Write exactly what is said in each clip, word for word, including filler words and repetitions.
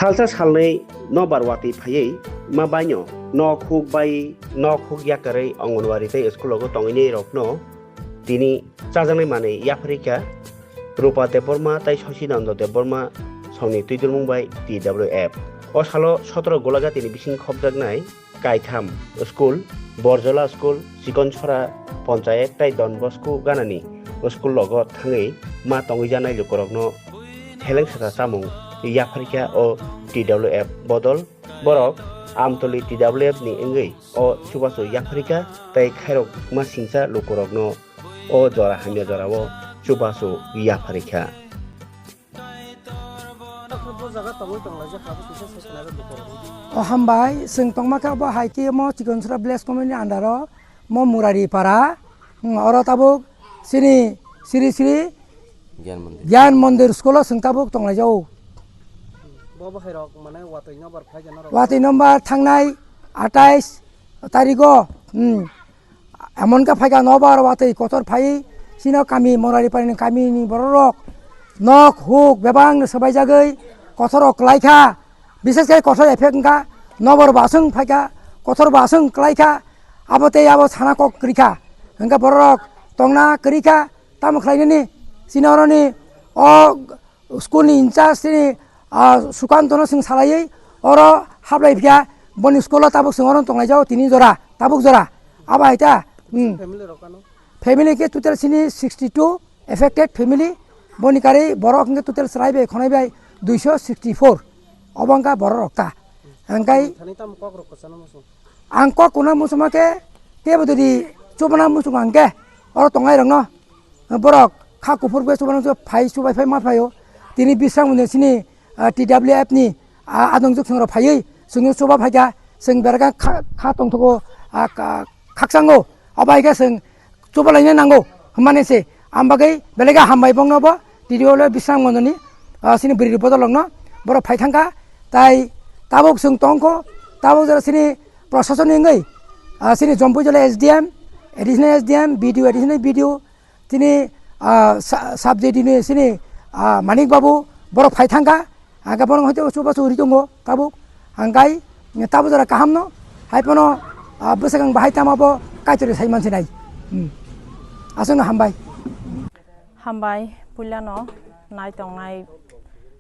Salsa salnwi nobar watwi phaiwi ma baino nok huk bai nok huk yakarwi Anganwadi tei school rogo tongwini rokno tini chajaknai manwi yapharikha Rupa Debbarma tei Sachinanda Debbarma songni twidulmung bai T W F. O salo sotoro Golaghatini bising khopjaknai kaitham school, Borjola school, Chikonsora Ponchayat tei Don Bosco ganani school rogo thangwi ma tongwi janai lukurokno heleng saka chamung yapharikha o T W F bodol. Borok Amtoli T W F ni wngwi o chubachu yapharikha tei khairokma singcha lukurokno o jora hamya jorao chubachu yapharikha. O hambai, chwng tongma khe bo hai khe omo Chikonsora village committee ni under o mo Murari para, hmm, oro tabuk chini Sri Sri Gyan Mandir. Gyan Mandir school o chwng tabuk tonglaijao. Bo bo hai rok mane watwi nobar phai jana rok. Watwi nobar thangnai atais tarigo, hmm, Emon khe phaikha nobar watwi kotor phai sino kami Monari parani kamini bororok nok huk bebang swbaijagwi kotor rok klaikha, bises khe kotor effect wngkha nobar baswng phaikha kotor baswng klaikha abo tei abo sana kok kwrwikha hwnkhe bororok tongna kwrwikha tamo khlainani sino oroni o School ni in charge tini, ah, Sukanto no chwng salaiwi oro hablai phiya boni school o tabuk chwng oro tonglaijao tini jora, tabuk jora. Abo hai ta, hmm. Family rok ano? Family khe total sini sixty two affected family. Boni karwi borok hwnkhe total chwrai bai khonai bai duiso sixty four. Obo wngkha borok rok ta. Hwnkhe thani tamo kok rok kwchangma muchung? Ang kok kwna muchungma khe tebo dodi chubana muchung ang khe oro tongnai rok no. Borok kha kuphur bai chubaino phai chubai phai ma phaio. Tini bisang mwnwi sini, ah, T W F ni, ah, adong juk swngrok phaiwi chwngno chuba phaikha, chwng berga kha, kha tongthogo, ah, ka, khakchango. Abo hai khe chwng chuba laina nango hwnmani se. Ang bagwi belai khe hambai bongno bo T W F bisang mwnwini, ah, sini bwrwi bodolokno borok phai thangkha. Tai tabuk chwng tongkho, tabuk jora sini proshasoni wngwi, ah, sini Jampui jila S D M, additional S D M, B D O, additional B D O, Tini, ah, sa-, sub-J D ni sini, ah, Manik Babu, borok phai thangkha, hingkhe borok haiteo chubachu ri tongo tabuk, hingkhe tabuk jora kahamno, haiphano, ah, bwsakang bahai tamo bo Kaitorni sai mansinai. Hmm. Aswkno hambai. Hambai, puilano naitongnai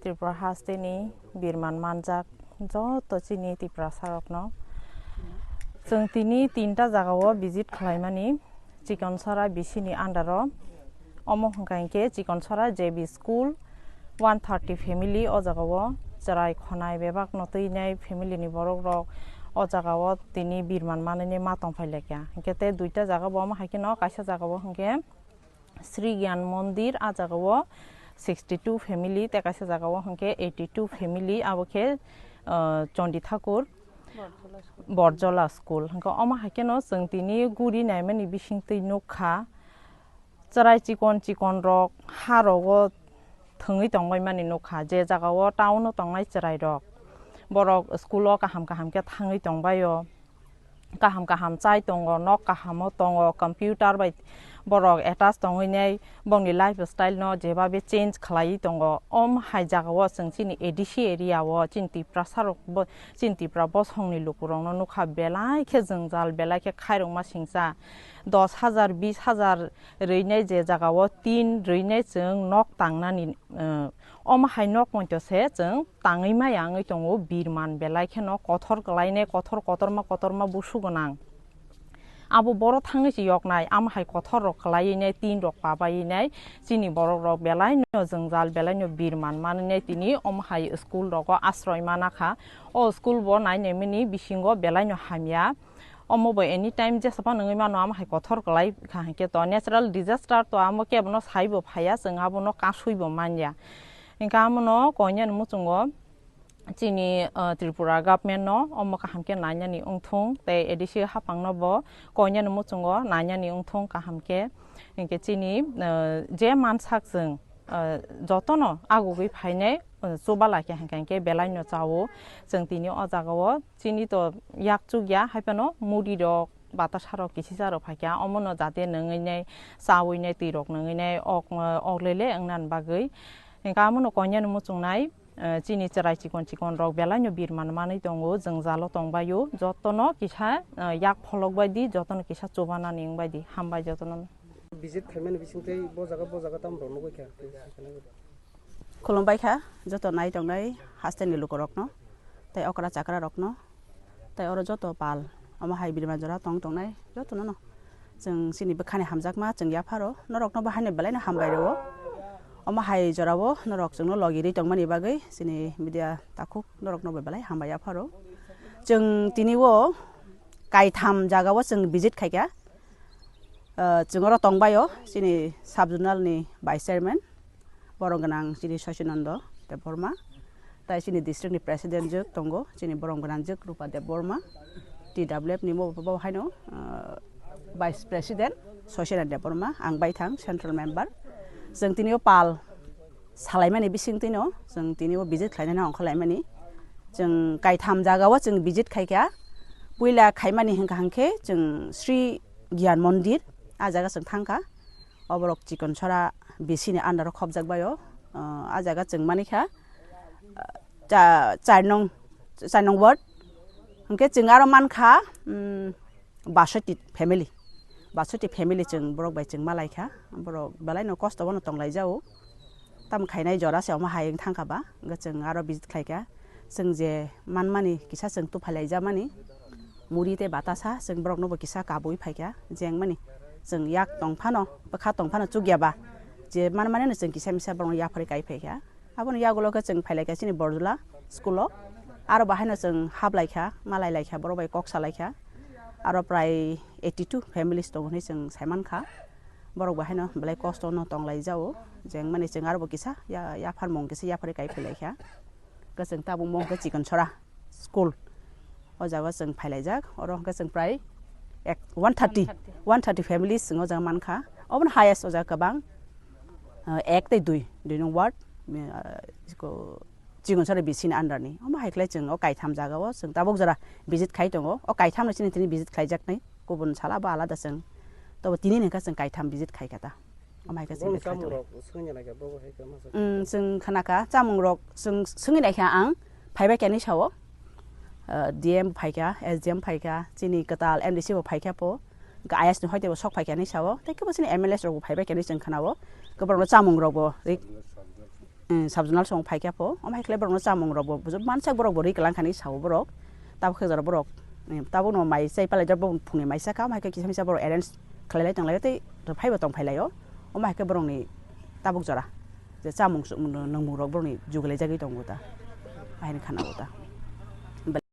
Tripura hasteni birman manjak joto chini Tiprasarokno. Chwng tini tinta jagao visit khlaimani. Chikonsora B C ni under o. Omo hwnkha hinkhe Chikonsora J B school one thirty family o jagao chwrai khonai bebak no twinai family ni borok rok o jagao tini birman manwi ma tongphai laikha. Hinkhe tei duita jaga bo omo hai kheno kaisa jagao hinkhe Sri Gyan Mondir a jagao sixty two family tei kaisa jagao hinkhe eighty two family abo khe, ah, Chondi Thakur Borjola school. Borjola school. Hwnkhe omo hai kheno chwng tini guri naimani bisingtwi nukha. Chwrai chikon chikon rok ha rogo thwngwi tongbaimani nukha. Je jagao town o tongnai chwrai rok. Borok school o kaham kaham khe thangwi tongbaio. Kaham kaham chai tongo, nok kaham o tongo, computer bai borok attach tongwi nai bongni lifestyle no jebabe change khlaiwi tongo. Om hai jagao chwng chini A D C area o chini Tiprasa rok bo, chini Tipra bosongni lukurokno nukha belai khe jwngjal, belai khe khairokma singcha. Dos hajar, bis hajar rwinai je jagao tin rwinai chwng nok tangnani, eh, omo hai nok poito se chwng tangwi maya wngwi tongo, birman belai kheno kothor kwlainai, kothor kotorma kotorma busu gwnang. Abo boro thangwi se yoknai, amo hai kothor rok kwlaiwi nai, tin rok pabai nai, chini borok rok belai no jwngjal, belai no birman manwi nai, tini omo hai school rogo asroi mana kha. O school bo nai nai mani bisingo belai no hamya. Omo bo anytime jesa phano wngwi mano, amo hai kothor kwlai kha hinkhe to natural disaster to amo kebono saibo phaiya, chwng abono kasui bo manya. Hinkhe amono koinani muchungo chini, ah, Tripura government no omo kaham khe nainani wngthung tei A D C haphang no bo koinani muchungo nainani wngthung kaham khe. Hinkhe chini, ah, je mansak chwng, ah, jotono agugwi phainai, ah, chuba lai khe hinkhe, hinkhe belai no chao chwng tini o jaga o. Chini to yak chuk ya, hai phano muri rok, batasa rok, kisisa rok phai kha, omo no jate nungwi nai, chawi nai, twi rok nungwi nai, ok, ok lele wngna ni bagwi. Hinkhe amo no koinani muchung nai, eh, chini chwrai chikon chikon rok belai no birman manwi tongo, jwngjalo tongbaio, jotono kisa, eh, yak pholok bai di, jotono kisa chubanani wng bai di, hambai jotono. Visit khaimani bisingtwi bo jaga bo jaga tamo rok nugwi kha. Khulumbai kha joto nai tongnai hasteni lukorokno, tei okra chakrarokno, tei oro joto pal omo hai birman jora tong tongnai jotono no. Chwng chini bwkhani hamjakma chwng yapharo, norokno bo haino belaino hambai rwo. Omo hai jorao norok chwngno logi rwi tongmani bagwi chini media takhuk norokno bo belai hambai yapharo. Chwng tini o kaitham jagao chwng visit khaikha. Ah, chwng oro tongbaio chini sub-zonal ni vice chairman, borom gwnang chini Sachinando Debbarma, tai chini district ni president jwk tongo, chini borom gwnang jwk Rupa Debbarma, T W F ni bo, bo haino, ah, vice president Sachinando Debbarma, ang baithang central member. Chwng tini o pal salaimani bisingtwino chwng tini o visit khlainani ongkhorlaimani. Chwng kaitham jagao chwng visit khaikha. Puila khaimani hwnkha hwnkhe chwng Sri Gyan Mondir, ah jaga chwng thangkha. Oborok Chikonchora V C ni under o khopjak baio. Ah, ah jaga chwng manikha, ah, cha-, char nong, char nong ward. Hwnkhe chwng aro mankha, um, basoti family, basoti family chwng borok bai chwng malaikha, borok belaino kosto bono tonglaijao, tamo khainai jora se omo hai wng thangkha ba, hwnkhe chwng aro visit khlaikha, chwng je manmani kisa chwng tuphailaijamani, muri tei batasa chwng borokno bo kisa kabui phaikha, je wngmani chwng yak tongphano, bwkha tongphano chukya ba, je manmani no chwng kisa misa borokno yapharwi kai phaikha. Aboni yagulo khe chwng phailaikha chini Borjula school o. Aro bahaino chwng haplaikha, malailaikha, borok bai kok salaikha. Aro prai eighty two families tongo hinwi chwng saimankha. Borok bahaino belai kosto no tonglaijao. Jeng mani chwng aro bo kisa ya, yapharmung kisa yapharwi kai phailaikha. Khe chwng tabuk mo hwnkhe Chikonchora school. O jaga chwng phailaijak, oro hwnkhe chwng prai ek, one thirty, one thirty families chwng o jaga mankha. Obono highest o jaga kwbang, ah, ek tei dui, dui nung ward, ah, iko Chikonchora V C ni under ni. Omo hai khlai chwng o kaitham jaga o chwng tabuk jora visit khai tongo. O kaitham no chini tini visit khlaijaknai, kubun sala bo alada chwng. Tobo tini ni hwnkha chwng kaitham visit khai kha ta. Omo hai khe chwng Boni visit khai tongo. Chamung rok swngya naikha, bobo hai khe masa. Mm, chwng khna kha, chamung rok chwng swngwi naikha ang, phaibai khe hinwi sao. Ah, D M phaikha, S D M phaikha, chini kwtal M D C bo phaikha po, hwnkhe I S ni hoite bo sok phaikha hinwi sao, tei kebo chini M L As rok bo phaibai khe hinwi chwng khna o, hwnkhe borokno chamung rok bo ri-, eh, sub-zonal song phaikha po, omo hai khlai borokno chamung rok bo bujub mansak borok bo ri kwlang kha hinwi sao borok, tabuk khe jora borok, eh, tabukno mai chai palaijak bo phungni mai saka, omo hai khe kisa misa borok arrange khlailai tonglaio tei rwphaibo tongphailaio, omo hai khe borokni tabuk jora. Je chamung chumung nungmung rok borokni jugailajagwi tongo ta, ahini khana o ta.